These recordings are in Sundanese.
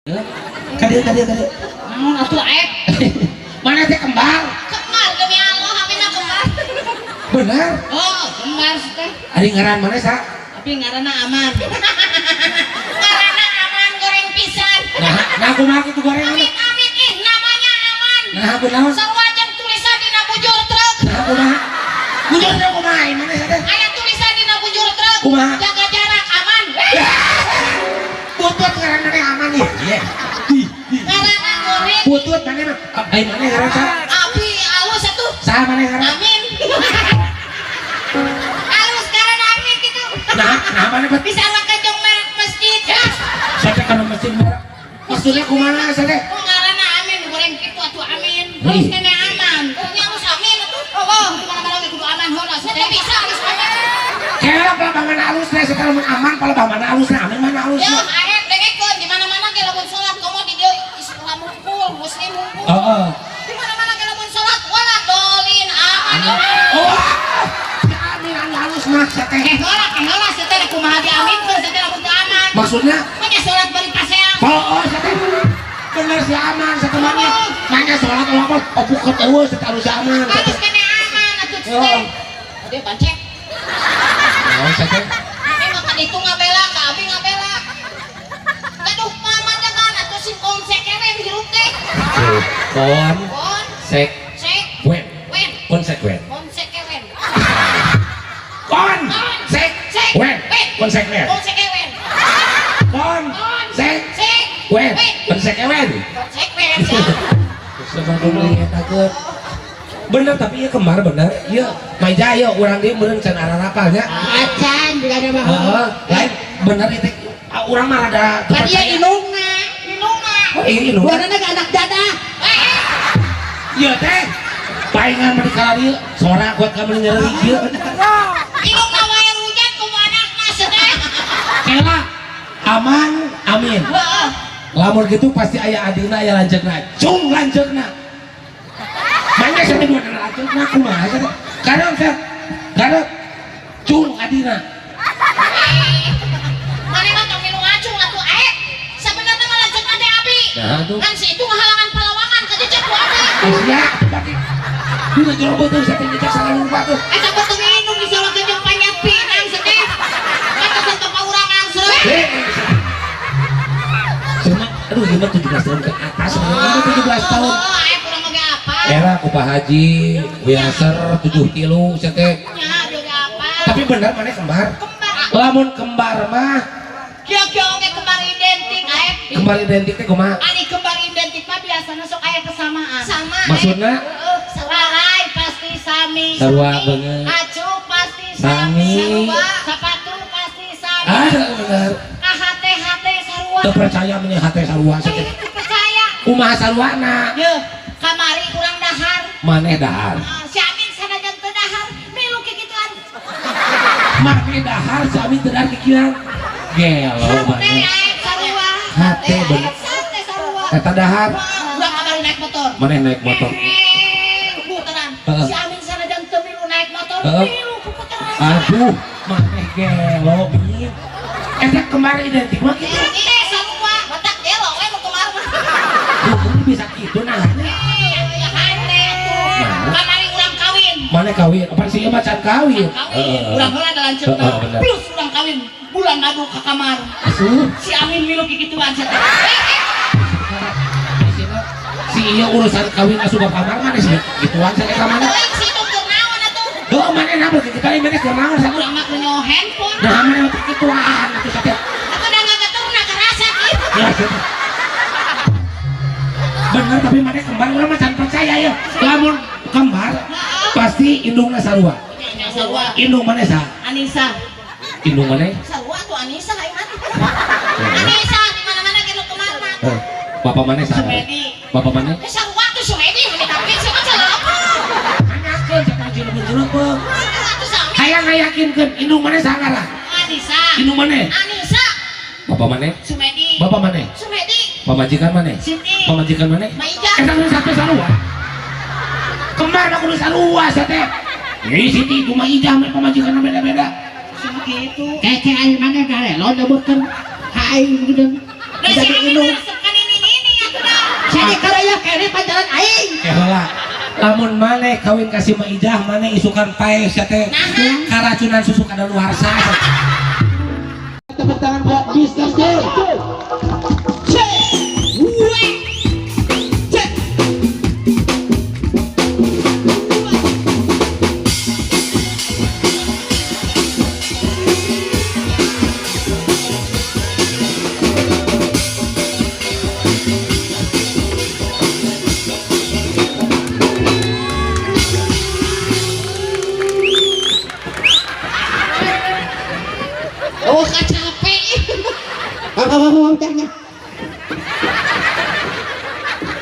Kadieu, kadieu, kadieu. Naon atuh, Aep? Mana teh kembar? Kembar, demi Allah, abi mah kembar. Benar. Oh, kembar teh. Ari ngaran mana sa? Tapi ngaranna Aman. Ngaranna Aman, goreng pisan. Nah, nah kumaha kitu goreng? Amit amit ih, namanya Aman. Nah, kunaon? Sarua jeung tulisan dina bujur truk. Nah, kumaha? Bujur teh kumaha mana sa teh? Aya tulisan dina bujur truk. Kumaha? Jaga jarak aman. Butut ngaranna teh Aman nih. Iya. Ih, ih. Ngaranna goreng. Butut mana mah? Ai mana ngaran sa? Abi alus atuh. Saha mana ngaran? Amin. Alus karena amin gitu. Nah, nah mana bet? Bisa make jeung merek masjid. Sampai kana masjid merek. Maksudnya kumaha sa teh? Oh, ngaranna Amin, goreng kitu atuh amin. Terus kene aman. Oh, nya alus amin atuh. Oh, di mana-mana ge kudu aman heula. Teu bisa alus amin. Kela palebah mana alusna sekarang mun aman palebah mana alusna, amin mana Ya, alusna. Aep dengekeun, di mana-mana ge lamun salat komo di dieu Islam hungkul, muslim hungkul. Heeh. Di mana-mana ge lamun salat wala dolin aman. Oh, si amin anu halus mah sa teh. Eh, heula, eh heula sia teh kumaha diaminkeun sia teh lamun teu aman. Maksudnya? Manya salat bari paseang. Oh, sa teh. Bener si aman sa temannya. Nanya sholat apa apa, oh bukan eueuh sa teh alus aman. Sa Alus teh. kene aman atuh Oh. teh. Ade pancek. Naon sa teh? Ini mah ka ditu ngabela, ka abi ngabela. Aduh, pamajakan atuh sing konsekuen hirup teh. Kon Kon sek sek wen. Wen. Konsekuen. Konsekuen. Kon sek sek wen. Wen. Konsekuen. Konsekuen. Kon sek sek wen. Wen. Konsekuen. Konsekuen. Sebab eta keun. Bener, tapi iya kembar bener. Iya, Maja ieu urang dieu meureun can ararapal nya. Acan juga ada mah. Heeh, lain bener itu. Ah, urang mah rada teu Kan iya percaya. indungna. Indungna. Oh, iya indungna. Buanana ke anak jadah. Eh, Iya teh. Paingan mah di kala dieu, sora kuat kamu nyeri kieu. Indungna wae hujan kumaha anakna sedeh. Kela aman amin. Heeh. Lamun gitu pasti aya adina, aya lanceukna. Cung lanceukna. Manya sampe dua lanceukna kumaha sia teh? Kadang teh. Kadang cung adina. Mana mah tong milu ngacung atuh ae. Sabenerna mah lanceukna teh abi. Nah, tuh. Kan si itu ngahalangan palawangan kajejek ku abi. Sia berarti. Dina jero beuteung sia teh ngecek salah lupa tuh. Eta beuteung indung disawakeun jeung panjat pinang sedeh. Pantesan teu paurangan sedeh. Eh, cuma, aduh, gimana 17 tahun ke atas, mana 17 tahun. Oh, ae kurang oge apa? Era ku Pak Haji, biasa 7 kilo, sia teh. Nya oge apa? Tapi bener mana kembar? Kembar. Lamun kembar mah, Kieu-kieu oge kembar identik ae. Kembar identik teh kumaha? Ari kembar identik mah biasana sok aya kesamaan. Sama. Maksudna? Heeh, sarai pasti sami. Sarua beungeut. Acuk pasti Sami. sami. Sarua. Sepatu pasti sami. Ah, bener. Kahate-hate sarua. Teu percaya meni hate sarua sia teh. Eh, teu percaya. Kumaha saruana? Yeuh, kamari urang dahar. Maneh dahar. Ah, si Amin sanajan teu dahar, milu kikituan. Maneh dahar, si Amin teu dahar kikieuan. Gelo Hate maneh. ae sarua. Hate bener. Hate sarua. Eta dahar, Urang kamari naik motor. Maneh naik motor. Eh, puteran. Heeh. Si Amin sanajan teu milu naik motor, Heeh. milu puteran. Aduh, maneh gelo min. Eta kembar identik mah kitu. Eh, sarua. Batak gelo we nu kembar mah. Duh, bisa gitu nah. Eh, ya hate tuh. Nah. Kamari urang kawin. Mana kawin? Apa sih macan kawin? Kawin. Urang heula da lanceukna. Heeh, bener. Plus urang kawin. Bulan madu ka kamar. Asuh. Si Amin milu kikituan sia teh. Eh, eh. Si iya urusan kawin asup ka kamar mana sih? Gituan saya ka mana? Teuing si itu keur naon atuh? Heuh, mana nabur kita ini mana keur naon Urang mah keur nyaho handphone. Nah, mana kituan atuh sia. Atuh da ngageterna karasa kieu. Ya, sia. Bener, tapi mana kembar urang mah can percaya ya. Lamun kembar pasti indungna sarua. Nya sarua. Indung mana sa? Anissa. Indung mana? Sarua tuh Anissa aing mah. Anissa di mana-mana ge nu kemar mah. Eh, bapak mana sa? Sumedi. Bapak mana? Eh, sarua tuh Sumedi, ini tapi siapa salah apa? Nanyakeun sia jelema-jelema. Atuh sami. Hayang ngayakinkeun indung mana sa ngaran? Anissa. Indung mana? Anissa. Bapak mana? Sumedi. Bapak mana? Sumedi. Pamajikan mana? Siti. Pamajikan mana? Maija. Eta kudu satu sarua. Kembar mah kudu sarua sia teh. Ih, Siti cuma ijah mah pamajikan beda-beda. Gitu. Kece aing mana garelo nyebutkeun ka aing gitu. Da si Jadi Amin indung. resep kan Lamun maneh kawin ka si Maidah, maneh isukan paeh sia teh. Karacunan susu kadaluarsa. Tepuk tangan buat Mr. Jun. Oh, capek. Apa nya.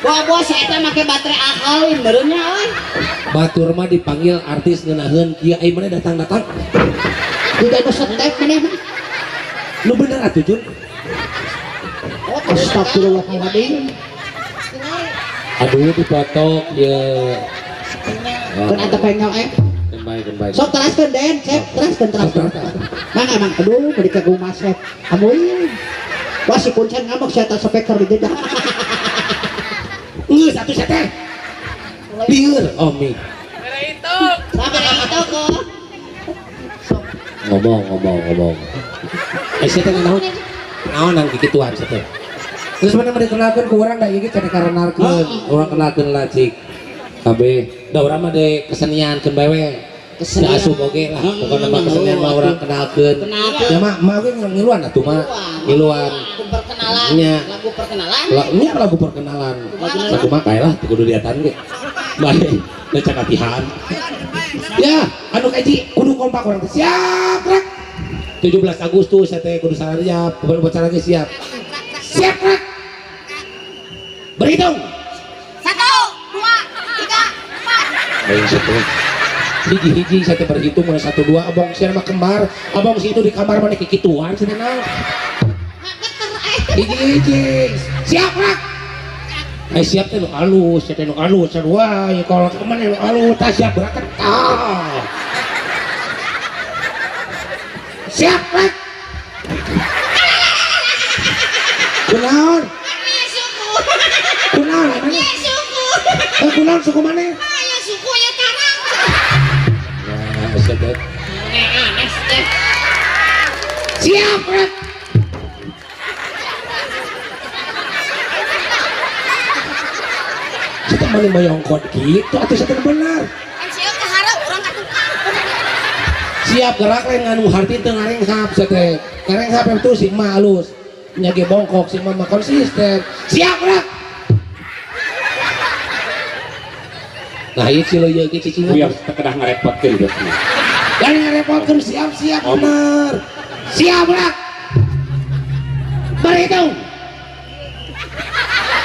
Wah, bos, saya teh make baterai alkalin meureunnya euy. Batur mah dipanggil artis ngeunaheun kieu ai maneh datang-datang. Juga nu step maneh mah. Nu bener atuh Jun. Astagfirullahaladzim. Aduh dipotok ye. Keun atuh penyok eh. Keun bae. Sok teraskeun Den, Sep, teraskeun. Mang emang aduh beli ke rumah Sep. Amuy. Wah si kuncen ngamuk saya tak speaker di jejak. Geus atuh sia teh. Lieur omi. Sampai itu kok. Ngomong. Eh sia teh naon? Naon nang kikituan sia teh. Terus mana mah dikenalkeun ku urang da ieu ge can dikarенalkeun. Urang kenalkeun lah cik. Kabeh. Da urang mah de kesenian keun bae we. Kesenian. Da asup oge lah. Pokona mah kesenian mah urang kenalkeun. Kenalkeun. Ya mah mah ge ngiluan atuh mah. Ngiluan. Lagu perkenalan. Nya. Lagu perkenalan. Nya lagu perkenalan. Lagu mah bae lah kudu diatan ge. Bae, da can latihan. Ya, anu kaji kudu kompak urang teh. Siap, rek. 17 Agustus saya teh kudu sarariap, kudu upacara ge siap. Siap, rek. Berhitung. 1, 2, 3, 4. Ayo satu. Hiji-hiji saya teh berhitung mulai 1 2 abong sia mah kembar, abong si itu di kamar mana kikituan cenah naon. Hiji-hiji. Siap, rek. Siap teh nu alus, siap teh nu alus, sarua ya kalau kemana nu alus, tah siap berangkat. Tah. Siap, rek. Kunaon? Suku. Kunaon mana? Suku. Kunaon suku mana? Aya suku ya tarang. Nah, siap. Aneh teh. Siap, rek. Kita mana mayongkot gitu atau saya benar. Siap keharap urang ka tukang. Siap gerak lain nganu harti teu ngarenghap sia teh. Ngarenghap itu si mah halus. Nya ge bongkok si mah konsisten. Siap gerak. Nah ieu si leuyeut ge cicingna. Uya kedah ngarepotkeun geus. Lain ngarepotkeun siap-siap bener. Siap gerak. Berhitung.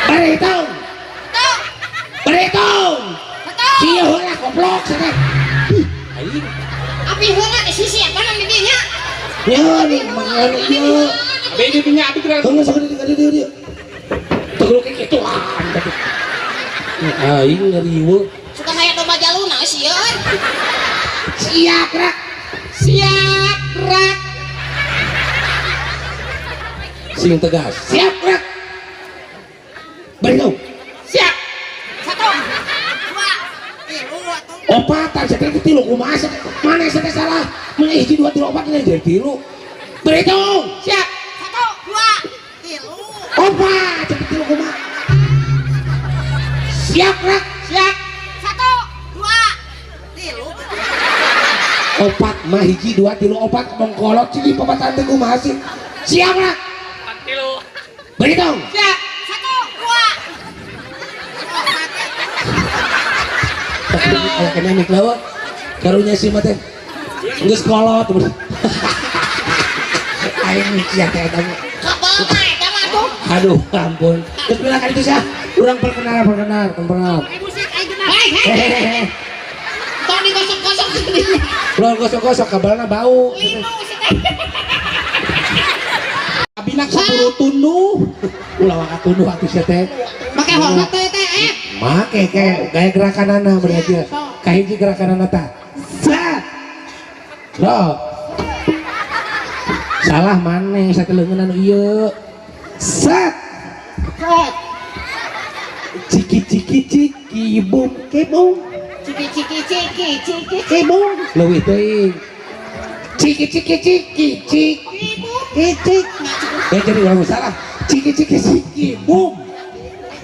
Berhitung. Berhitung. Sia heula goblok sia teh. Aing. Abi heula di sisi apa nang di dieu nya? Nya nih mangan ieu. Abi di dinya abi geura. Tunggu sok di dieu. Teu kudu kikituan teh. Aing ngariweuh. Suka hayang domba jaluna sieun. Siap gerak. Siap gerak. Sing tegas. Siap gerak. Berhitung. Siap. 1, 2, 3, Opatan saya teh tilu kumaha sia teh? Mana sia teh salah? Mana hiji 2 3 4 ini jadi tilu. Berhitung. Siap. 1, 2, 3. Opat sia teh tilu kumaha? Siap gerak. Siap. 1, 2, 3. Opat mah hiji 2 3 4 mongkolot cing papatan teh kumaha sih? Siap gerak. 4 3. Berhitung. Siap. 1, 2. Aya kena mik lawa. Karunya si mah teh. Geus kolot. Aing mikir teh eta mah. Kabel mah eta mah tuh. Aduh, ampun. Terus bilang kan itu sih, urang perkenalan. Hei, hei. Hehehe. Tong digosok-gosok sendiri. Ulah gosok-gosok kabelna bau. Linu si teh. Abi nak 10 tunduh. Ulah waka tunduh atuh sia teh. Make hormat teh teh eh. Make kayak gaya gerakanana berarti. Kahiji gerakanana tah. Zat. Loh. Salah maneh satu leungeun anu ieu. Zat. Zat. Ciki ciki ciki bum kebum. Ciki ciki ciki ciki Kibung. Leuwih teuing. Ciki ciki ciki ciki. Kibung. Kicik. Ya jadi urang salah. Ciki ciki ciki bum.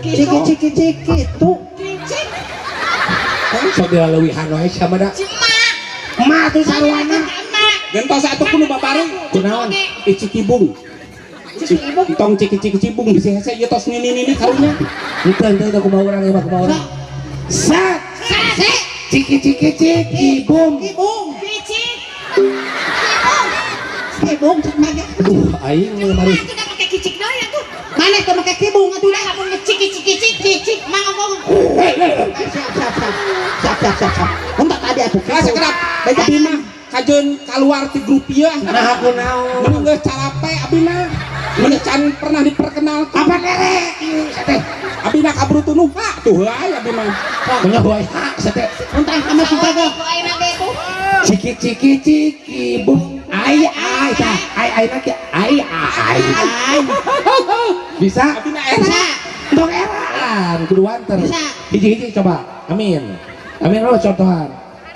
Ciki ciki ciki tuh. Kicik. Sok dilaleuwihan wae sia mah da. Cima. Ma tuh sarwana. Gentos atuh kudu babareng. Kunaon? Icikibung. Tong ciki-ciki cibung bisi hese ieu tos nini-nini karunya. Henteu henteu kumaha urang ieu mah kumaha urang. Sat. Se. Ciki ciki ciki bum. Kibung. Kicik. Kibung. Kibung cek mah ge. Aduh aing mari. Itu udah pakai kicik doang ya tuh. Mana teu make kibung atuh Udah kamu ngeciki ciki ciki cik mang ngomong. Siap siap siap. Siap siap siap siap. Entar tadi atuh. Lah sakedap. Abi mah kajeun kaluar ti grup ieu. Nah aku naon? Mun geus carape abi mah. Mun can pernah diperkenalkan. Apa nerek ieu teh? Abi mah kaburu tunuh ha tuh wae abi mah. Punya wae hak teh. Entah sama si Gaga. Ayeuna ge tuh. Ciki ciki ciki bum. Ai ai tah ai ai na ai ai. Ai. Bisa? Abi mah era. Bisa. Tong eraan kudu wanter. Bisa. Hiji-hiji coba. Amin. Amin lo contohan.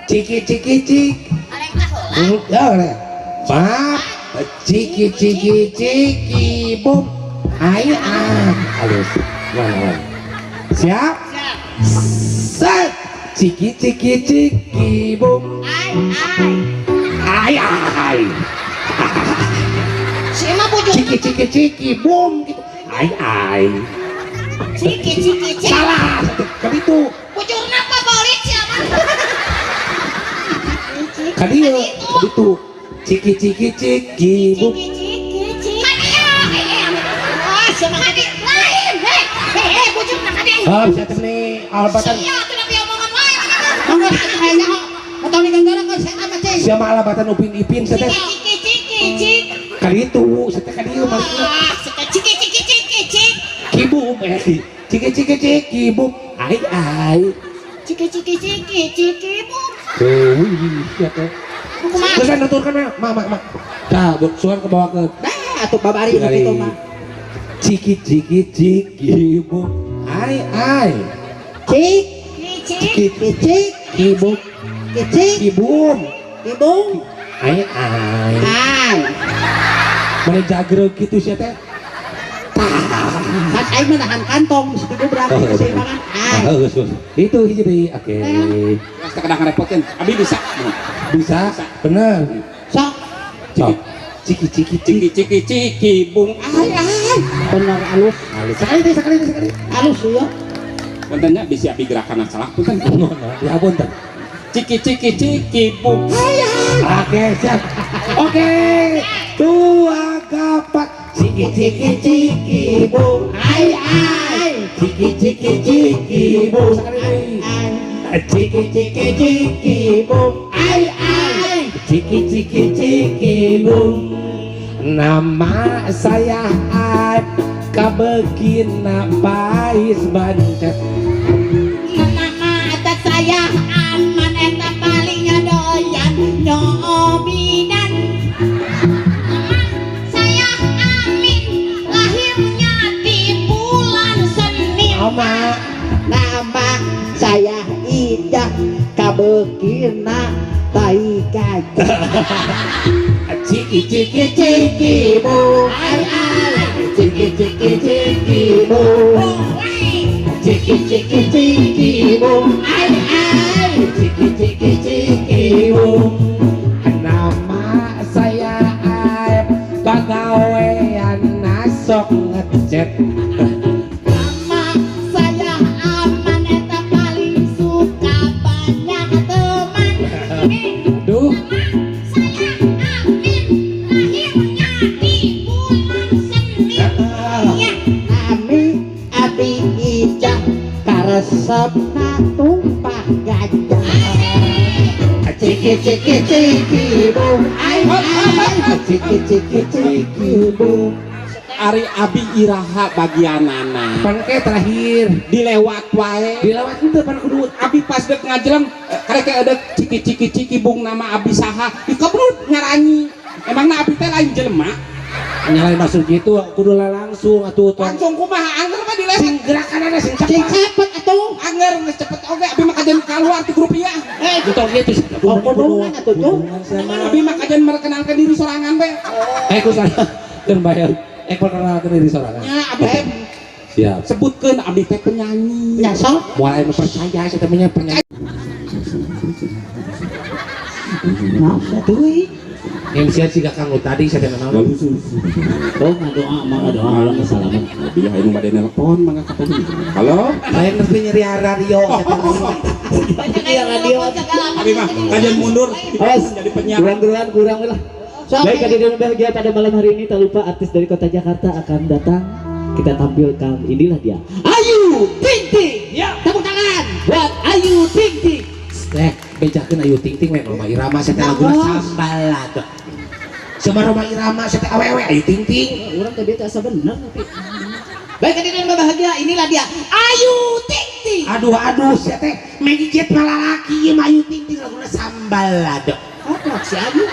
Ciki ciki cik. Alengkah heula. Ya boleh. Maaf. Ciki ciki ciki bum. Ai ai. Halus. Mana mana. Siap? Siap. Set. Ciki ciki ciki bum. Ai ai. Ai ai. Si emang bujur. Ciki ciki ciki bum gitu. Ai ai. Ciki ciki ciki. Salah. Kan itu. Bujurna apa balik siapa? Kan ieu. Kan itu. Ciki ciki ciki bum. Ciki ciki ciki. Kan iya. Wah, siapa kadi lain. Hei, hei, hei, bujurna kadi. Ah, bisa nih alabatan. Sia tuh tapi omongan wae. Mangga atuh aya. Atau ni ganggara kan saya apa cing. Siapa alabatan Upin Ipin teh? Ciki ciki ciki ciki. Kali itu, teh kali ieu maksudna. Ah, ciki ciki ciki ciki. Kibum ciki ciki ciki bum. Ai ai. Ciki ciki ciki ciki bum. Tuh, sia teh. Kumaha? Terus nuturkeun mah, mak mak. Tah, suan ke bawah ke. Dah atuh babari nu kitu mah. Ciki ciki ciki bum. Ai ai. Cik. Ciki. Ciki Kicik. kibum Kicik. kibum. Kibung. Ai ai. Ai. Mana jagreg kitu sia teh? Kan aing mah nahan kantong geus didobrak keseimbangan. Ai. Ah, geus. Itu hiji deui. Oke. Geus teu kedah ngarepotkeun. Abi bisa. Bisa? Bener. Sok. Ciki ciki ciki ciki. Ciki ciki ciki bung ai ai. Bener alus. Halus. Sekali deh, sekali deh, sekali. Alus ieu. Punten nya bisi abi gerakan salah punten. No, no, ya punten. Ciki ciki ciki bung ai ai. Oke, siap. Oke. Dua kapat. Ciki ciki ciki bung ai ai. Ciki ciki ciki bung. Sekali deui. Ai. Ciki ciki ciki bung ai ai. Ciki ciki ciki bung. Nama saya Aib kabegina pais bancet. Nama atas saya aman eta paling doyan nyobidan. Nama saya Amin lahirnya di bulan Senin. Oma Nama saya Ijah kabekina tai gajah. Ciki ciki ciki bung ai ai. Ciki ciki ciki bung. Ciki ciki ciki bung ai ai. Ciki ciki ciki bung. Nama saya Aib pagawean nasok ngecet. Nama saya Aman eta paling suka banyak teman. Aduh. Nama saya Amin lahirnya di bulan Senin. Ya. Nami Abi Ijah karesepna tumpah gajah. Ciki ciki ciki bung ai ai. Ciki ciki ciki bung. Ari abi iraha bagianana. Pangke terakhir Dilewat wae. dilewat itu pan kudu Abi pas dek ngajeleng karek ada ciki ciki ciki bung nama abi saha dikebrut ngaranyi. Emangna abi teh lain jelema? Nyalain masuk gitu kudu lah langsung atuh tong. Langsung kumaha angger mah dilewat. Sing gerakanana sing Cing cepet. cepet atuh. Angger geus cepet oge abi mah kajeun keluar ti grup ieu. gitu. Oh, kudungan atuh tuh. Abi mah kajian merkenalkan diri sorangan we. Ku saya keun bae. Perkenalkan diri sorangan. Nya abi teh siap. Sebutkeun abdi teh penyanyi. Ya sok. Moal anu percaya saya teh penyanyi. Nah, deui. MC siga Kang nu tadi saya teh naon. Oh, ngadoa mah ngadoa urang salaman. Abi aya nu bade nelpon mangga ka tadi. Halo? Lain ngerti nyeri radio. Iya radio. Abi mah kajian mundur jadi penyiar. Kurang-kurang kurang lah. Baik, hadirin bahagia pada malam hari ini tak lupa artis dari kota Jakarta akan datang. Kita tampilkan, inilah dia. Ayu Ting Ting. Ya. Tepuk tangan buat Ayu Ting Ting. Bejakeun Ayu Ting Ting we Rhoma Irama saya teh laguna Sambalado. Sama Rhoma Irama saya teh awewe Ayu Ting Ting. Urang teh teh asa bener tapi. Baik, hadirin berbahagia, inilah dia Ayu Ting Ting. Aduh aduh saya teh megijit malalaki ieu mah Ayu Ting Ting laguna Sambalado. Apa si Ayu?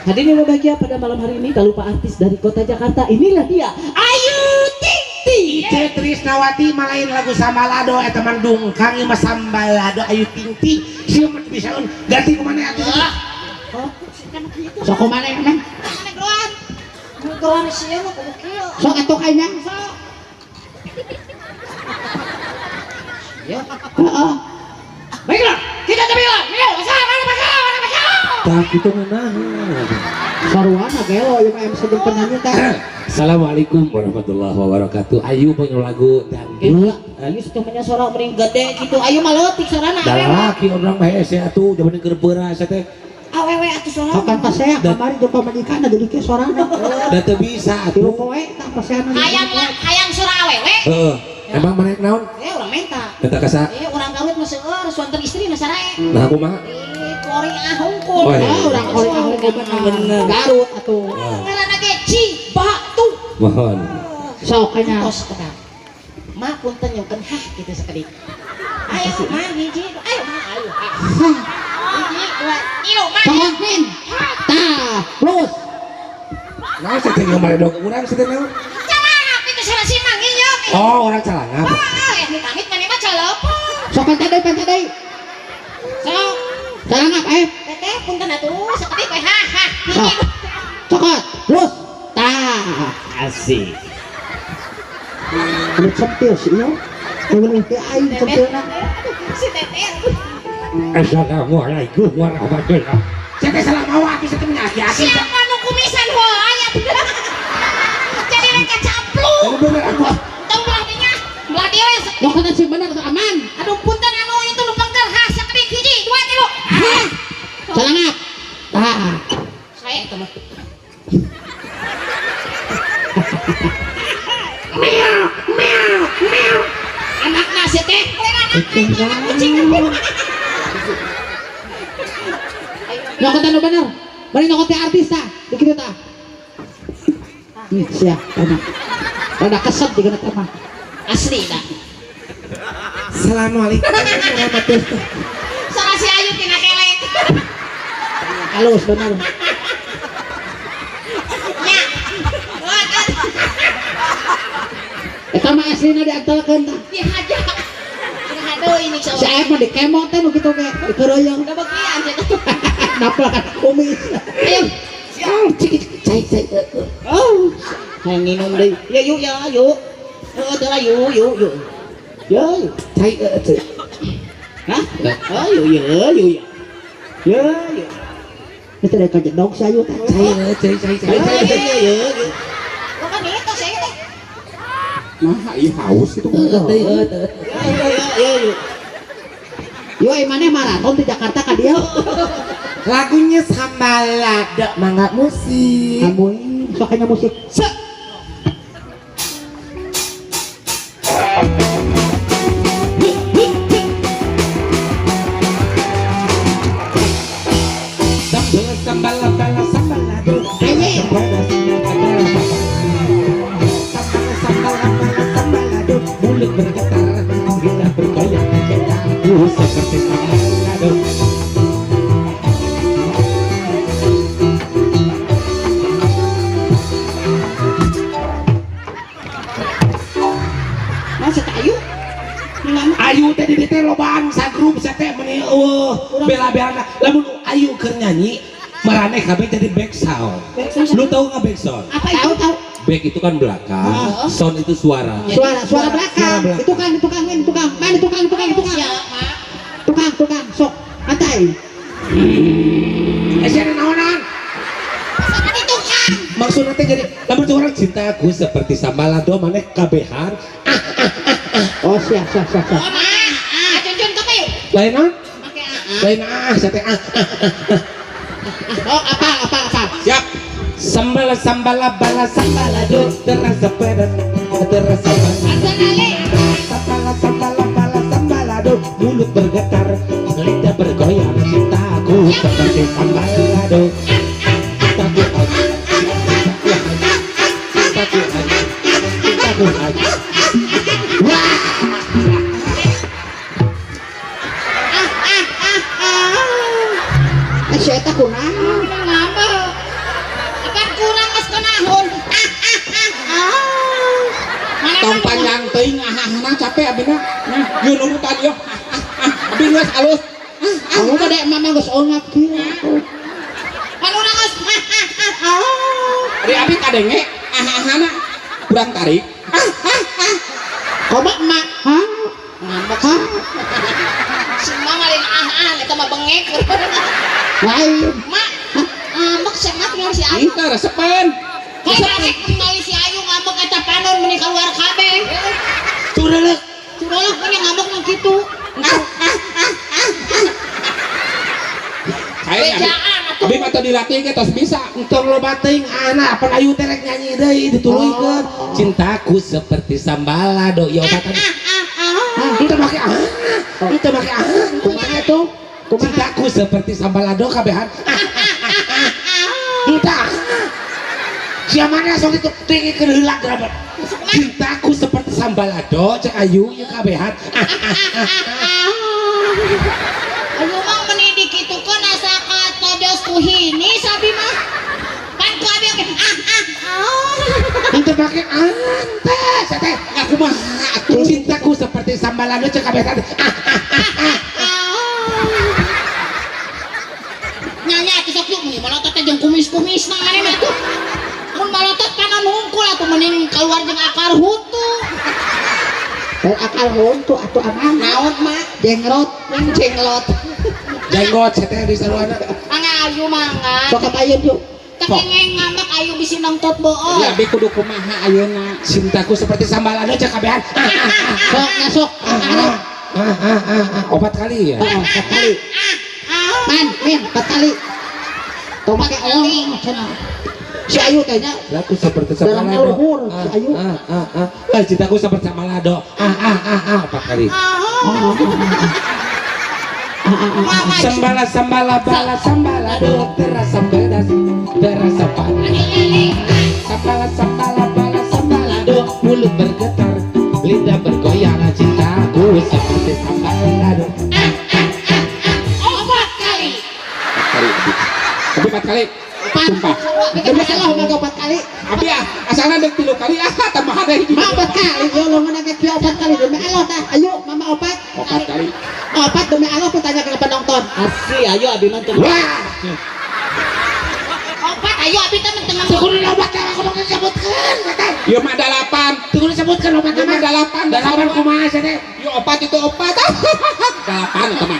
Hadirin berbahagia pada malam hari ini tak lupa artis dari kota Jakarta, inilah dia Ayu Ting Ting. Ice Trisnawati malain lagu Sambalado eta mah dungkang ieu mah Sambalado Ayu Ting Ting. Sieu mah bisaeun ganti kumaha atuh. Sok kumaha emang? Mana geroan? Geroan sieun mah kudu kieu. Sok atuh kayaknya. Sok. Ya. Heeh. Baiklah, kita tampilkan. Tah kitu ngeunah. Sarwana gelo ieu mah MC jeung penyanyi teh. Assalamualaikum warahmatullahi wabarakatuh. Ayu punya lagu dangdut. Ayu setemanya sora mending gede gitu. Ayu mah leutik sorana. Da lalaki urang mah hese atuh jaman keur beurah teh. Awewe atuh sorana. Kapan pasea kamari jeung pamajikanna jadi kieu sorana. Da teu bisa Tilu atuh. poe tah paseana. Hayang lah, hayang sora awewe. Heeh. Emang mana naon? Urang menta. Menta ka saha? Urang Garut mah seueur suanten istri mah sarae. Nah kumaha? Kori ahungkul. Oh, urang kori ahungkul bener. Garut atuh. Ngaranna ge Cibatu. Mohon. Sok nya. Tos tenang. Ma punten nyungkeun hah kitu sakedik. Ayo ma hiji, ayo ma ayo. Hiji, dua, tilu ma. Cokot Tah, terus. Naon sih teh ngamaredog urang sih teh naon? Calangap itu salah si Mang ieu. Oh, urang calangap. Oh, amit-amit maneh mah calopo. Sok panca deui. Sok. Calangap ayo. Teteh punten atuh sakedik we ha ha. Sok. Cokot, terus. Tah, asik. Kulit centil sih ieu. Kulit teh aing centilna. Si teteh. Assalamualaikum warahmatullahi wabarakatuh. Saya teh salah mawa atuh saya teh menyaki-aki. Siapa nu kumisan heula aya. Jadi rek kacamplung. Bener aku. Tong belah dinya. Belah dieu we. Pokoknya sih bener aman. Aduh punten anu itu nu pengker ha sakedik hiji dua tilu. Hah. Calangap. Tah. Saya itu mah. Meow meow meow. Anakna si teh. Anak kucing. Nyokotan nu bener. Bari nyokot teh artis tah. Di kitu tah. Siap, enak. Rada kesep di kana teh mah. Asli dah. Assalamualaikum warahmatullahi wabarakatuh. Sora si Ayu tina kelek. Halus bener. Nya. Eta mah aslina diantelkeun tah. Dihaja. Dihadeui ini Si Aep mah dikemot teh nu kitu ge, dikeroyong. Da bekian teh. Naplah kana kumis. Ayo. Oh, cik cik cai cai. Oh, hayang nginum deui. Ya yuk ya yuk. Heeh teh lah yuk yuk yuk. Yo, Cai teu. Hah? Ayo yo yo yo. Yo yo. Itu dari kajedog si Ayu teh. Cai cai cai cai. Yo yo yo. Bukan itu saya teh. Nah, ieu haus itu. Teu teu. Yo yo yo. Yo maneh maraton di Jakarta ka dieu. Lagunya Sambalado mangga musik. Amuy, sok nya musik. Sek. Mulut bergetar, kita bergoyang, seperti sambalado. Masuk Ayu. Ayu teh di teh lobaan sagrup sate meni eueuh bela-belana lamun ayu keur nyanyi maraneh kabeh jadi back sound. Lu tahu enggak back sound? Apa itu? Tahu. Back itu kan belakang, sound itu suara. Suara belakang. Itu kan tukang tukang. Mana tukang tukang tukang. Tukang tukang sok santai. Eh sia naonan? Maksudnya teh jadi lamun orang cintaku seperti sambalado maneh kabehan. Oh siap siap siap siap. Ah, cuncun ke yuk? Lain ah? Pakai ah. Lain ah, sate ah. Oh apa. Siap. Sambala sambala bala sambalado terasa pedas terasa manis. Sambala sambala bala sambalado mulut bergetar lidah bergoyang cintaku seperti sambalado. Cintaku hanya cintaku hanya cintaku hanya. Si eta kunaon? Ngambek. Apan kurang geus keunahun. Tong panjang teuing ahahna capek abina. Nah, yeuh nurutan yeuh. Abi geus alus. Kamu mah dek mama geus ongap kieu. Pan urang geus. Ari abi kadenge ahahna kurang tarik. Komo emak? Hah? Ngambek. Si mama lain ah eta mah bengek. Lain. Mak, ngambek si mak nyor si Ayu. Ente resepen. Kayak rek ningali si Ayu ngambek eta panon meuni kaluar kabeh. Curelek. Curelek meni ngambek nu kitu. Bejaan atuh. Abi mah teu dilatih ge tos bisa. Entong loba teuing anak pan Ayu teh rek nyanyi deui dituluykeun. Cintaku seperti sambalado ieu obatan. Enteu make ah. Enteu make ah. Kumaha tuh? Cintaku seperti sambalado kabehan. Entah. Siamana sok itu tinggi heula gerabat. Cintaku seperti sambalado cek Ayu ieu kabehan. Ayu mah meni dikitukeun asa katados ku hini sabi mah. Pan ku abi oge Henteu make ah teh teh aku mah cintaku seperti sambalado cek kabehan. Nyanya atuh sok yuk meni malotot teh jeung kumis-kumisna maneh mah atuh. Mun malotot panon hungkul atuh mending keluar jeung akar huntu. Akar huntu atuh aman. Naon mak? Jengrot, yang jenglot. Jenggot teh di saruana. Mangga Ayu mangga. Sok kapayeun yuk. Tekengeng ngambek Ayu bisi nongtot bool. Ya abi kudu kumaha ayeuna. Cintaku seperti sambalado cek kabehan. Sok masuk. Opat kali ya. Opat kali. Man, min, 4 kali. Tong make oh cenah. Si Ayu teh nya. Aku seperti sambalado. Si Ayu. Cintaku seperti sambalado. 4 kali. Sambala sambala bala sambalado terasa pedas terasa panas. Sambala sambala bala sambalado mulut bergetar lidah bergoyang cintaku seperti sambalado. 4 kali. Tapi 4 kali. Sumpah. Demi Allah mah 4 kali. Abi ah asalna deuk 3 kali ah tambahan deui. Mah 4 kali yo longan ge kieu 4 kali demi Allah tah. Ayo mama 4. 4 kali. 4 demi Allah tanya ke penonton. Asli ayo abi mah teu. Wah. 4 ayo abi teh tengah. Teu kudu obat teh kudu disebutkeun teh. Ieu mah 8. Teu kudu disebutkeun obat teh mah 8. 8 kumaha sia teh? Ieu 4 itu 4. 8 eta mah.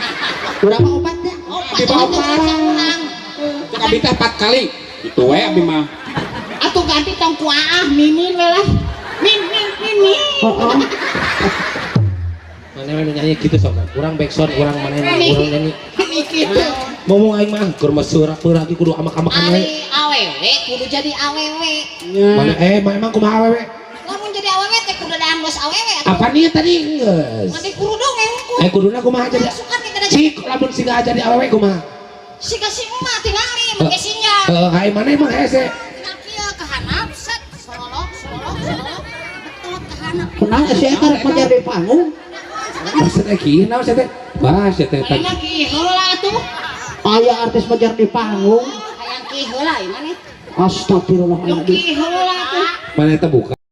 Urang mah 4 nya. 4 urang. Cek abi teh 4 kali. Itu we abi mah. Atuh ganti tong ku aah mimin we lah. Min min min min. Heeh. Mana we nyanyi kitu sok. Urang backsound urang mana urang nyanyi. Kitu. Ngomong aing mah keur mah seurak-peurak kudu amak-amakan we. Ari awewe kudu jadi awewe. Mana emang kumaha awewe? Lamun jadi awewe teh kudu daan bos awewe atuh. Apa nih tadi geus? Mati kurudung we hungkul. Kuduna kumaha jadi? Cik lamun siga jadi awewe kumaha? Siga si emak tingali make sinja. Heeh, ai mana emang hese? Tinggal kieu ka handap set solok solok solok betul ka handap. Kunaon si eta rek majar di panggung? Maksudnya kieu naon sia teh? Bah sia teh. Ayeuna kieu heula atuh. Aya artis majar di panggung. Hayang kieu heula ieu maneh. Astagfirullahaladzim. Kieu heula atuh. Mana eta buka?